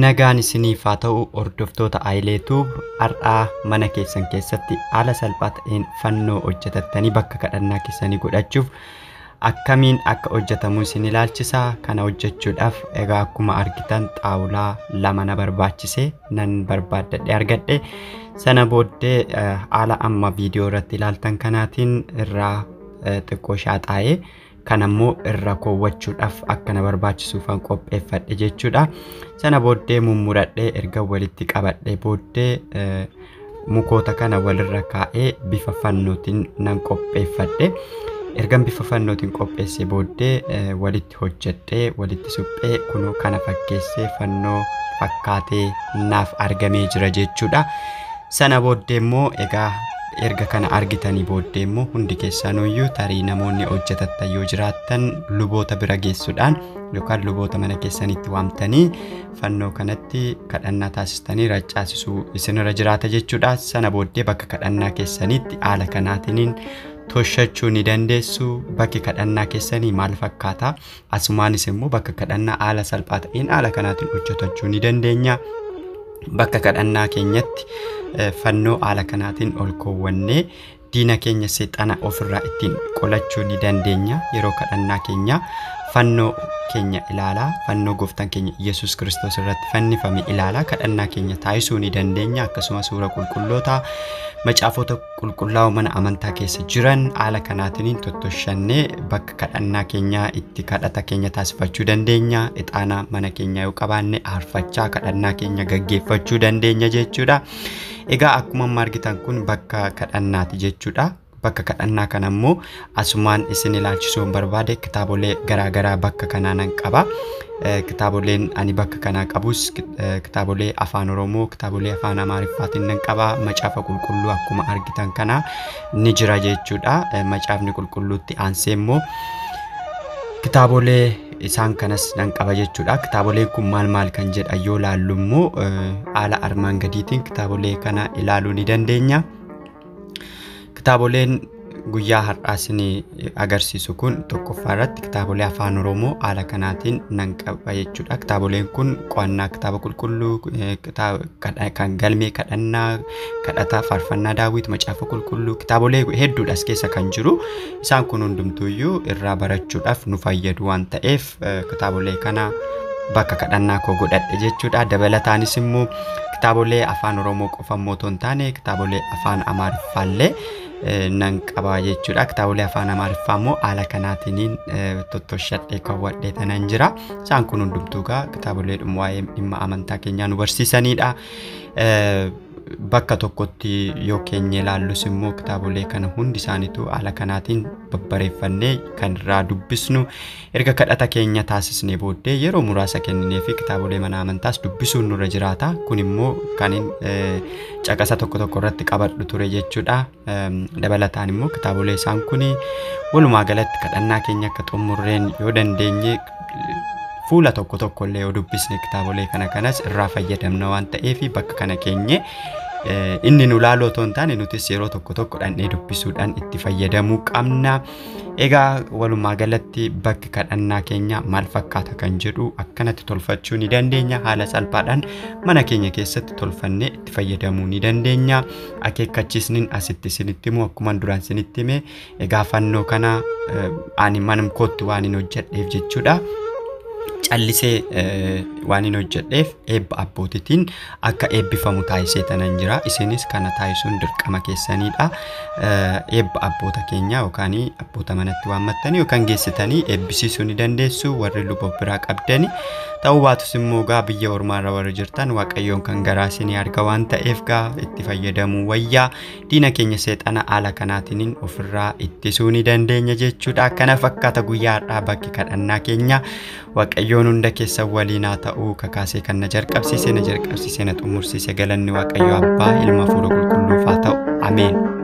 Nagaan isiniif haa ta'u hordoftoota Ayilee Tube, har'aa mana keessan keessatti haala salphaa ta'een fannoo hojjetattanii bakka kadhannaa keessanii godhachuuf akkamiin akka hojjetamu isin ilaalchisa. Kana hojjechuudhaaf egaa akkuma argitan xaawulaa lama na barbaachise, nan barbaaddadhe argadhe. Sana booddee haala amma viidiyoo irratti ilaaltan kanaatiin irraa xiqqoo shaaxaa'ee kan ammoo irra koowwachuudhaaf akka na barbaachisuufan qopheeffadhe jechuudha. Sana booddee mummuradhee erga walitti qabadhee booddee mukoota kana walirra kaa'ee bifa fannootiin nan qopheeffadhe. Ergan bifa fannootiin qopheessee booddee walitti hojjedhee walitti suphee kunoo kana fakkeessee fannoo fakkaatee naaf argamee jira jechuudha. Sana booddee immoo egaa erga kana argitanii booddee immoo hundi keessanuyyuu tarii namoonni hojjetattan yoo jiraattan luboota bira geessuudhaan yookaan luboota mana keessanitti waamtanii fannoo kanatti kadhannaa taasistanii raccaasisuu isinirra jiraata jechuudha. Sana booddee bakka kadhannaa keessanitti haala kanaatiin toshachuu ni dandeessu. Bakki kadhannaa keessanii maal fakkaata? Asumaanis immoo bakka kadhannaa haala salphaa ta'een haala kanaatiin hojjetachuu ni dandeenya. Bakka kadhannaa keenyatti fannoo haala kanaatiin ol koowwannee diina keenya seexana ofirraa ittiin qolachuu ni dandeenya. Yeroo kadhannaa keenya fannoo keenya ilaalaa, fannoo gooftaan keenya Yesuus Kiristoos irratti fannifame ilaalaa kadhannaa keenya taasisuu ni dandeenya. Akkasumas suura qulqullootaa, macaafota qulqullaa'oo mana amantaa keessa jiran haala kanaatiin tottoshannee bakka kadhannaa keenyaa itti kadhata keenya taasifachuu dandeenya. Ixaana mana keenyaa yoo qabaanne aarfachaa kadhannaa keenya gaggeeffachuu dandeenya jechuudha. Egaa akkuma amma argitan kun bakka kadhannaati jechuudha. Bakka kadhannaa kana immoo asumaan isin ilaalchisuun barbaade kitaabolee garaagaraa bakka kanaa nan qaba. Kitaaboleen ani bakka kanaa qabus kitaabolee afaan Oromoo, kitaabolee afaan Amaariffaatiin nan qaba. Macaafa qulqulluu akkuma argitan kana ni jira jechuudha. Macaafni qulqulluutti aansee immoo kitaabolee isaan kanas nan qaba jechuudha. Kitaaboleen kun maal maal kan jedhan yoo laallu immoo haala armaan gadiitiin kitaabolee kana ilaaluu ni dandeenya. Kitaaboleen guyyaa har'aa isin agarsiisu kun tokkoffaa irratti kitaabolee afaan Oromoo haala kanaatiin nan qaba jechuudha. Kitaaboleen kun qo'annaa kitaaba qulqulluu, kan galmee kadhannaa, kadhataa, faarfannaa daawwit, macaafa qulqulluu, kitaabolee hedduudha as keessa kan jiru. Isaan kun hundumtuuyyuu irraa barachuudhaaf nu fayyadu waan ta'eef kitaabolee kana bakka kadhannaa koo godhadhe jechuudha. Dabalataanis immoo kitaabolee afaan Oromoo qofa immoo otoo hin taane kitaabolee afaan Amaariffaallee nan qaba jechuudha. Kitaabolee afaan Amaariffaa immoo haala kanaatiin tottoshadhee kaawwadhee tanan jira. Isaan kun hundumtuu egaa kitaabolee waa'ee dhimma amantaa keenyaa nu barsiisanidha. Bakka tokkotti yoo keenya ilaallus immoo kitaabolee kana hundi isaaniitu haala kanaatiin babbareeffannee kan irraa dubbisnu erga kadhata keenya taasisnee booddee yeroo muraasa kenninee fi kitaabolee mana amantaas dubbisuun nurra jiraata. Kun immoo kan caqasa tokko tokko irratti qabadhu ture jechuudha. Dabalataan immoo kitaabolee isaan kun walumaa galatti kadhannaa keenya akka xumurreen yoo dandeenye fuula tokko tokko illee yoo dubbisne kitaabolee kana kanas irraa fayyadamna waan ta'eef bakka kana keenye inni nu laaluu otoo hin taane nutis yeroo tokko tokko dhandhee dubbisuudhaan itti fayyadamuu qabna. Egaa walumaa galatti bakki kadhannaa keenya maal fakkaata kan jedhu akkanatti tolfachuu ni dandeenya. Haala salphaadhaan mana keenya keessatti tolfannee itti fayyadamuu ni dandeenya. Akeekkachiisni asitti isinitti himu akkuma duraan isinitti hime egaa fannoo kana ani mana kootti waan hin hojjedheef jechuudha. Callisee waan hin hojjedheef eebba abbootiitiin akka eebbifamu taasisee tanan jira. Isinis kana taasisuun dirqama keessanidha. Eebba abboota keenyaa yookaan abboota manatti waammattanii yookaan geessitanii eebbisiisuu ni dandeessu warri luba biraa qabdani. Ta'uu baatus immoo gaa biyya ormaarra warri jirtan Waaqayyoon kan garaa isinii arga waan ta'eef gaa itti fayyadamuu wayyaa. Diina keenya seexana haala kanaatiin ofirraa ittisuu ni dandeenya jechuudha. Kana fakkaata guyyaa har'aa bakki kadhannaa keenya. Waaqayyoon hunda keessan waliin haa ta'u. Kakaasee kan na jalqabsiise na jalqabsiise na xumursiise galanni Waaqayyo Abbaa Ilma Hafuura Qulqulluuf haa ta'u. Ameen.